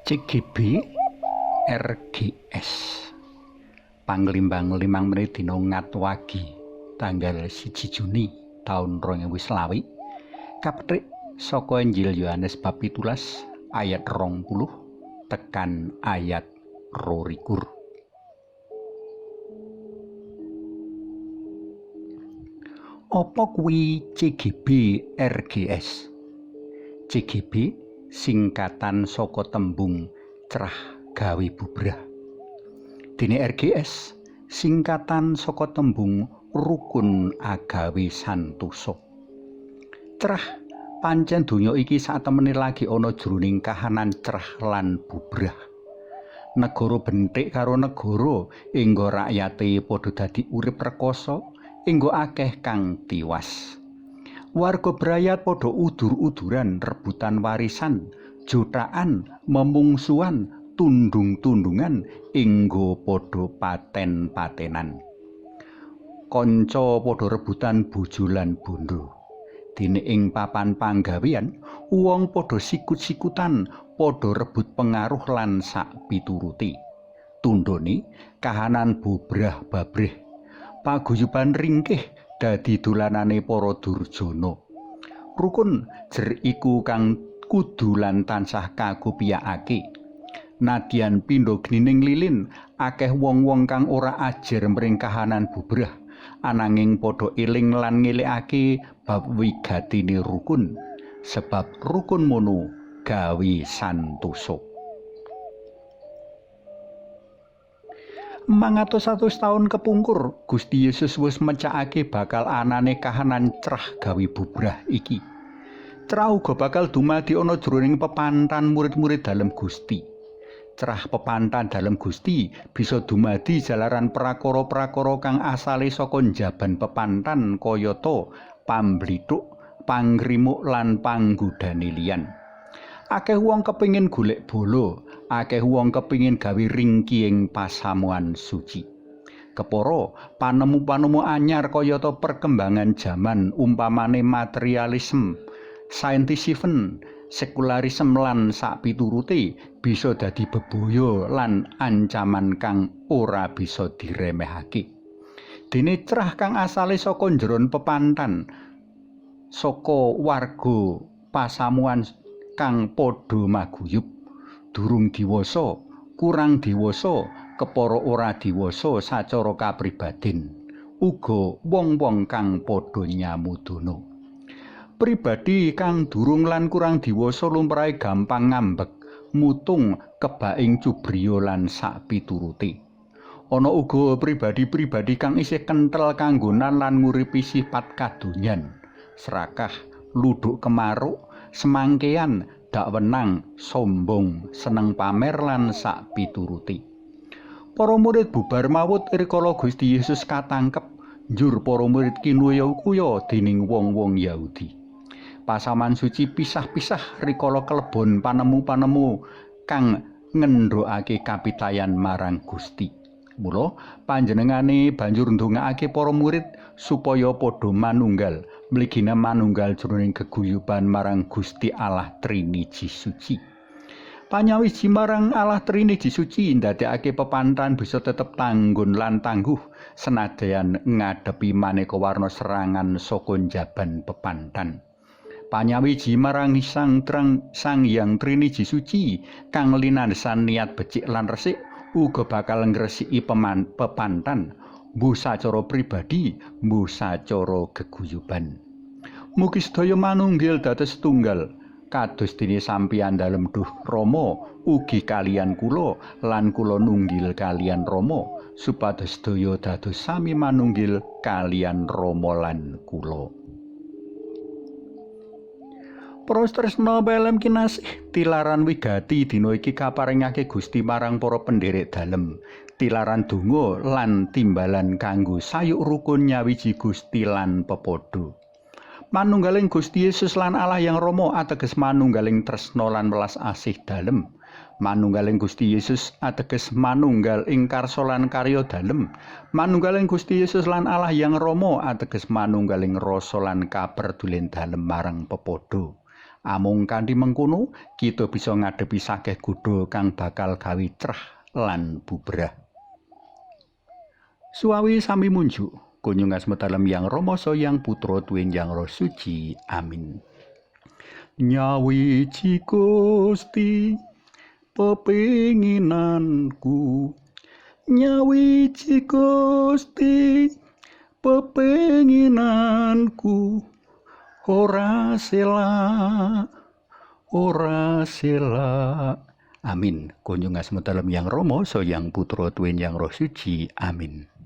CGB RGS Panglimbang 5 menit dina Ngatwagi tanggal 1 Juni taun 2020 kapethik saka Injil Yohanes bab 17 ayat 20 tekan ayat 22. Apa kuwi CGB RGS? CGB singkatan saka tembung crah gawe bubrah. Dene RGS singkatan saka tembung rukun agawe santosa. Crah pancen donya iki satemene lagi ana jroning kahanan crah lan bubrah. Negara benthik karo negara enggo rakyate padha dadi urip rekoso, enggo akeh kang tiwas. Warga brayat padha udur-uduran rebutan warisan, jotaan, memungsuan, tundung-tundungan enggo padha paten-patenan. Kanca padha rebutan bojo lan bondo. Dene ing papan panggawean, wong padha sikut-sikutan, padha rebut pengaruh lan sak pituruti. Tundhone kahanan bubrah babreh. Paguyuban ringkih dadi dolanane para durjana. Rukun jer iku kang kudu lan tansah kagopiyakake. Nadyan pindha gnining lilin, akeh wong-wong kang ora ajer mring kahanan bubrah, ananging padha eling lan ngelingake bab wigatine rukun, sebab rukun mono gawe santosa. Mangatus-atus taun kepungkur, Gusti Yesus wis mecakake bakal anane kahanan crah gawe bubrah iki. Crah uga bakal dumadi ana jroning pepantan murid-murid dalem Gusti. Crah pepantan dalem Gusti bisa dumadi jalaran prakara-prakara kang asale saka njaban pepantan kayata pamblithuk, pangrimuk lan panggodane liyan. Akeh wong kepingin golek bala, akeh wong kepingin gawe ringki ing pasamuan suci. Kepara panemu-panemu anyar kayata perkembangan jaman umpamane materialisme, saintisisme, sekularisme lan sakpiturute bisa dadi bebaya lan ancaman kang ora bisa diremehake. Dene crah kang asale saka njeron pepantan, saka warga pasamuan kang padha maguyub, durung diwasa, kurang diwasa, kepara ora diwasa sacara kapribaden, uga wong-wong kang padha nyamudana. Pribadi kang durung lan kurang diwasa lumrahe gampang ngambek, mutung, kebaing cubriya lan sakpiturute. Ana uga pribadi-pribadi kang isih kenthel kanggonan lan nguripi sifat kadonyan, serakah, luduk kemaruk, semangkean, dak wenang, sombong, seneng pamer lan sakpiturute. Para murid bubar mawut rikala Gusti Yesus katangkep, njur para murid kinuya-kuya dening wong-wong Yahudi. Pasaman suci pisah-pisah rikala kelebon panemu-panemu kang ngendhokake kapitayan marang Gusti. Mula panjenengane banjur ndongakake para murid supaya padha manunggal, mligine manunggal jroning geguyuban marang Gusti Allah Triniji Suci. Panyawiji marang Allah Triniji Suci ndadekake pepantan bisa tetep tanggun lan tangguh senadyan ngadepi maneka warna serangan saka njaban pepantan. Panyawiji marang Sang Sang Hyang Triniji Suci kang linandesan niat becik lan resik uga bakal ngresiki pepantan, mbuh sacara pribadi, mbuh sacara geguyuban. Mugi sedaya manunggil dados tunggal, kados dene sampeyan dalem duh Rama ugi kaliyan kula lan kula nunggil kaliyan Rama, supados sedaya dados sami manunggil kaliyan Rama lan kula. Para tresna pelem kinasih, tilaran wigati dina iki kaparingake Gusti marang para penderek dalem, tilaran donga lan timbalan kanggo sayuk rukun nyawiji Gusti lan pepadha. Manunggaling Gusti Yesus lan Allah Yang Rama ateges manunggaling tresna lan welas asih dalem. Manunggaling Gusti Yesus ateges manunggal ing karsa lan karya dalem. Manunggaling Gusti Yesus lan Allah Yang Rama ateges manunggaling rasa lan kaperdulen dalem marang pepadha. Amung kanthi mengkono kita bisa ngadepi sakeh godha kang bakal gawe crah lan bubrah. Suawi sami munjuk, kunjung asma dalem Yang Rama Yang Putra tuwin Yang Roh Suci. Amin. Nyawiji Gusti pepinginanku, nyawiji Gusti pepinginanku, ora selak, ora selak. Amin. Kunjung asma dalem Yang Rama Yang Putra tuwin Yang Roh Suci. Amin.